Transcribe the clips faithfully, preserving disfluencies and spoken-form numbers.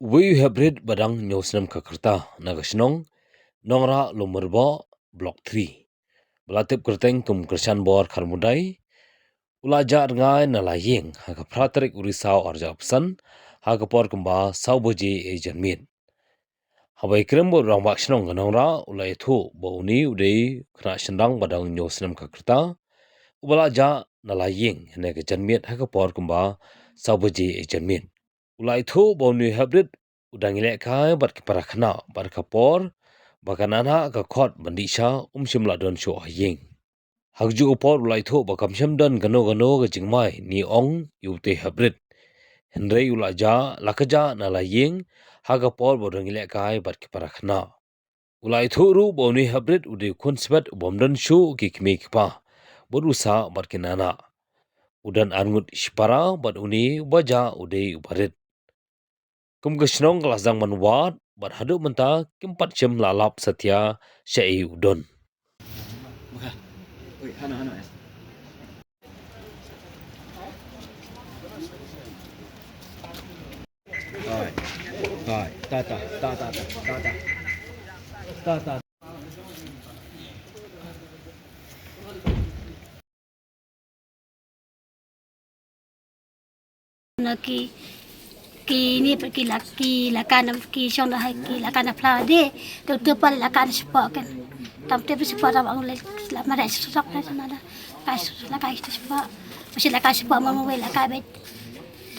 Uwei u heprit ba dang hynñiew snem ka rta na ka shnong Nongrah Lumrboh, Block three, ba la tip kyrteng kum Kyrshanbor Kharmudai, u la jah rngai na la ïing ha ka phra tarik u Risaw arhajar arphew san ha ka por kumba saw baje janmiet. Haba ïakren bad u rangbah shnong ka Nongrah, u la ïathuh ba une u dei u khynnah shynrang ba dang hynñiew snem ka rta uba la jah na la ïing hynne ka janmiet ha ka por kumba saw baje janmiet. U la ïathuh ba une u heprit u dang ïalehkai bad ki para khynnah bad ka por ba ka nanah ka khot ban dih sha um shym la don shuh ha ïing. Ha kajuh ka por u la ïathuh ba kam shym don kano kano ka jingmai ne ong ïa utei u heprit, hynrei u la jah, la ka jah na la ïing ha ka por ba u dang ïalehkai bad ki para khynnah. U la ïathuh ruh ba une u heprit u dei u khun swet u bym don shuh ki kmie ki kpa bad u sah bad ki nanah. U don arngut shipara bad une uba jah u dei uba rit. Kum ka shnong ka la sdang ban wad bad haduh mynta kim pat shym la lap satia shaei u don. Na ki, ki ni ki la, ki la kan ki shong da hai ki la kan phla de, tu tu pa la kan sport kan. Tam te sport tam ang le la mare srok na sana da. Kai srok la kai sport. Masi la kai sport mo mo la kai bet.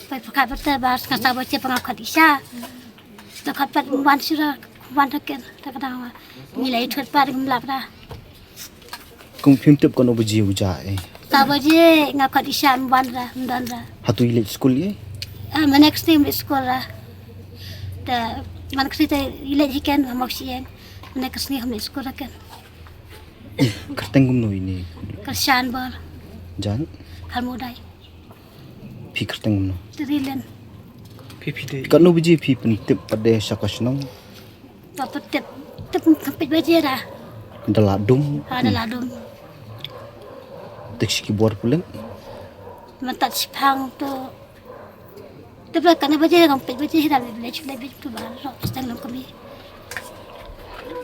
Pai pakai berte ba nga sa ba che panga khat isa. Da khat pat wan sura wan da ken da ka dang wa. Ngi la i thot pat ngam lap da. Kum phim tip kano baje u jah eh. Sa baje nga khat isa wan da, wan da. Hato i leit skul eh? Ah, ma next time leit skul da. Da man kri te i leit hi ken ma mok si eng. Ma next time leit skul da ken. Kyrteng kumno ine? Kyrshanbor. Jan? Kharmudai. Phi kyrteng kumno? Trilen. Phi phi dei. Katno baje phi pyntip pat de sha ka shnong? Ba pyntip. Tip kam peit baje da. Da la dum. Ha, da la dum. Tip shi ki bor pule? Mynta shiphang tu. Tip ba katno baje kam peit baje da le chule bit tu ba ro stang lam kami.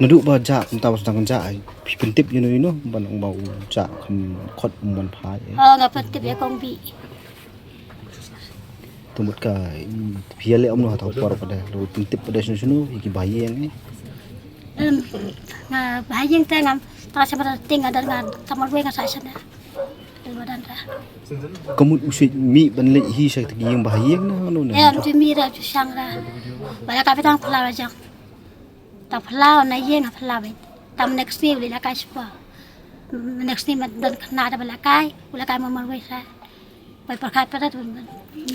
Naduh ba jah, mynta ba sdang jah, phi pyntip ïano ïano ban ong ba u jah kham khot um ban phai eh. Oh, nga pyntip ïa kong Bi. Te mut ka, phi ïaleh kumno ha ta por pat de, lo pyntip pat de shano shano ïa ki bahaïing eh. Em, nga bahaïing te ngam, ta sha mata ting nga dan nga ta marwei nga sa shana. Ka mut u shu mih ban leit hi sha ki ïing bahaïing ne mano ne? Em, ju mih ra ju shang ra. Ba la ka bit tang phla ra jong. Tang phla na ïing phla bit. Tang next ni u la kai sport. Next ni ma don khynnah da ba la kai, u la kai ma marwei sa. Pai por kai para tu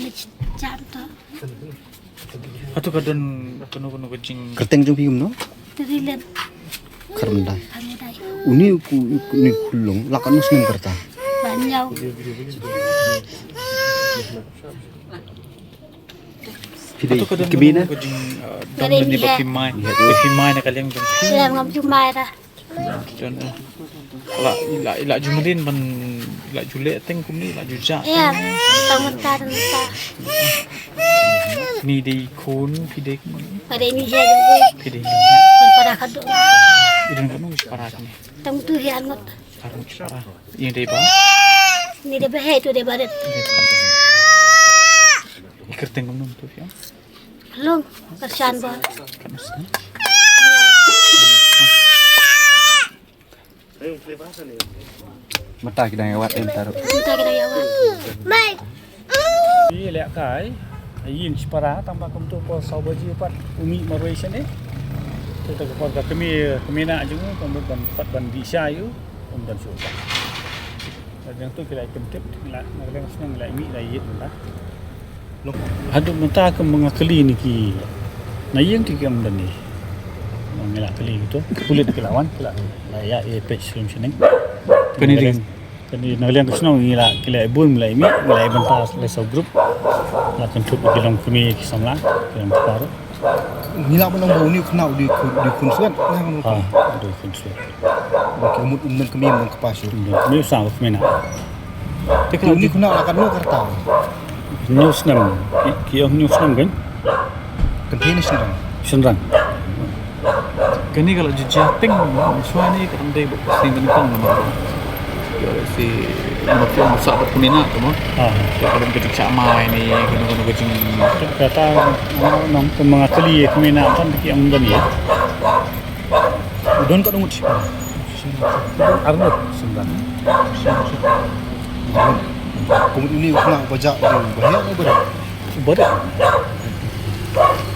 leit jam to. Hato ka don kano kano ka jing. Kyrteng jong phi kumno? Trilen. Kharmudai. Kharmudai. Une u khun, une u khunlung la katno snem ka rta? Ba hynñiew. Phi dei, hato ka don kmie na? Kano ka jing, uh, dong kmie na ba phi mai. Ba phi mai na ka liang jong phi. Ïa, ngam ju mai da. Don, eh. La, la, la ju mrin ban, la ju leh teng kumne, la ju jah. Ïa, tang mynta, tang mynta. Ni dei khun, phi dei khun. Phi dei ni he. Phi dei ni he. Khun para khadduh. I don katno shipara kine? Tang tu he arngut. Arngut shipara. Ine dei ba? Ni dei ba he tu dei ba rit. I kyrteng kumno tu phi? Long, Kyrshanbor. Mynta ki dang ïa wad em taruh. Mynta ki dang ïa wad. Ïa leh kai, ïing shipara tang ba kumto por saw baje pat u mih marwei shane. Te ka por ka kmie, kmie na jong u, ka mut ban pat ban dih sha ïa u, um don shuh pat. Ka dang tu ki la pyntip, ki la, na ka dang shnong ki la mih la ïit mynta. Haduh mynta ka ma nga kylli na ki na ïing ki kam dani. Ngi la kylli kito, ki pulit ki la wan, ki la, la ïa, ïa peit shlem shnong. Kane ding. Kane na liang ka shnong ngi la, ki la bun, ngi la mih, ngi la bynta la saw group. La kynthup ki long kmie ki samla, ki long ki paralok. Ngi lah ban ong ba une u khynnah u dei khun, u dei khun swet, ne? Ha, u dei khun swet. Ba ki mut um don kmie, um don kpa shuh. Um don kmie, u sah ba kmie na. Te une u khynnah la katno ka rta? Hynñiew snem, ki, ki ong hynñiew snem kan? Kan thie ne shynrang? Shynrang. Kane ka la jia ting, shuwa ne ka dang dei bad ka seng nyngkong namar ba ïoh lehse namar ki ong sa bad kmie na ka mo. Ah. Ka dang ka jingshah mai ne kano kano ka jing. Kata nong pynmanga kali kmie na kan ki ong don ïa. Don ka dong shi. Arngut. Shynrang. Kum ini u khynnah ba jah u ba heh u ba. Ba.